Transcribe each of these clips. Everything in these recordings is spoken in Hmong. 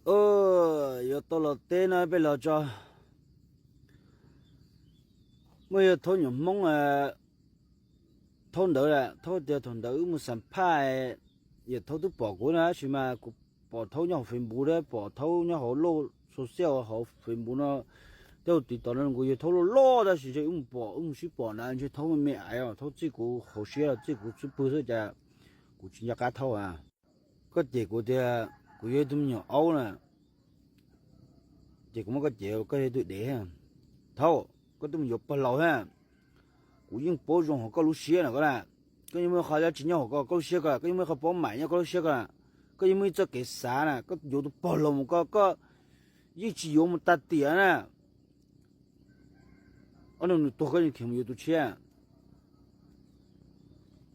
Oj, yuav tau los teb no peb los tso. Muaj yawg Thaub nyuam Hmoob, Thaub ntawd, Thaub tias thaum ntawd wb mus xam phaj, yawg Thaub twb pom kuv na, tab sis mas kuv pom Thaub nyob hauv Facebook thiab pom Thaub nyob hauv loj social hauv Facebook no, thiab hu tiv tos no kuv yawg Thaub loj loj tab sis ntshe wb mus pom, wb mus sib pom na ntshe Thaub me me aiv os, Thaub txij kuv hauv siab los txij kuv xub pwg xwb cas kuv tsis nco qab Thaub a. Koj cem kuv tias kuv yog ib tug me nyuam aub na, ces kuv muab koj cem koj yog ib tug dev. Thaub, koj twb mus yuav pog laus thiab, kuv yeej paub zoo hauv koj lub siab na koj na. Koj yeej muaj qhov dab tsi nyob hauv koj lub siab ko, koj yeej muaj qhov paub maim nyob koj lub siab ko, koj yeej muaj ib txoj kev xav na, koj yuav tus pog laus mus ko koj yeej tsis yuav mus tag tiam na. Ob hnub nws tuag koj yeej khiav mus yuav tus tshiab.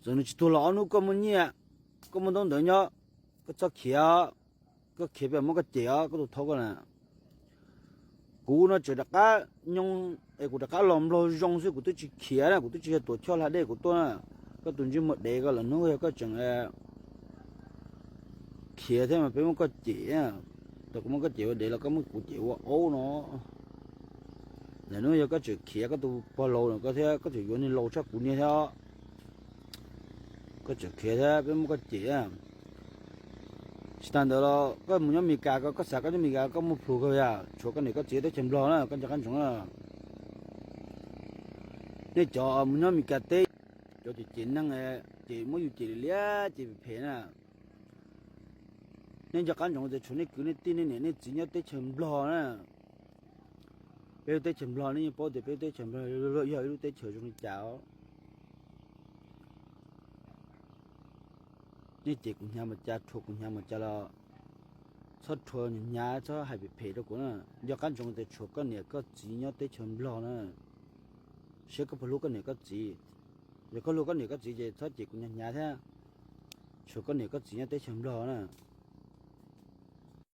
Txawm nws tsis tuag los ob hnub koj muaj nyiaj, koj muaj ntaub ntawv nyob, koj txhob khiav, koj khiav peb muab koj cem os koj tus Thaub ko na. Kuv no tseem rov qab nyob es kuv rov qab los nplog zoo xwb, kuv twb tsis khiav na, kuv twb tsis yog tuam choj hla dej kuv tuaj na. Koj tus ntsej muag dev ko lawm hnub yog koj tseem khiav thiab mas peb muab koj cem. Thaum kuv muab koj cem ua dev los koj muab kuv cem ua aub no. Lawm hnub yog koj tseem khiav koj tus pog laus no koj thiab koj tseem yuav niag laus tshaj kuv niag thiab, koj tseem khiav thiab peb muab koj cem. Tsis tas ntawd los koj mus nyob Meskas ko, koj xav koj nyob Meskas koj muaj plhus kawg yam, tshuav koj niam koj txiv teb chaws Nplog na koj nco qab ntsoov na. Nej cov mus nyob Meskas teb, cov cem cem neeg, cem muab yus cem liam liam cem phem phem na. Nej nco qab ntsoov tias tshuav nej kwv nej tij nej niam nej txiv nyob teb chaws Nplog na. Peb lub teb chaws Nplog nej yeej paub tias peb lub teb chaws Nplog yog ib lub teb chaws zoo li cas os. Nej cem kuv hnyav mus cas rhuav kuv hnyav mus cas los txhob rhuav hnyav txhob hais phem phem rau kuv na. Nco qab ntsoov tias tshuav koj niam koj txiv nyob teb chaws Nplog na. Saib koj puas hlub koj niam koj txiv. Yog koj hlub koj niam koj txiv ces txhob cem kuv hnyav hnyav thiab. Tshuav koj niam koj txiv nyob teb chaws Nplog na.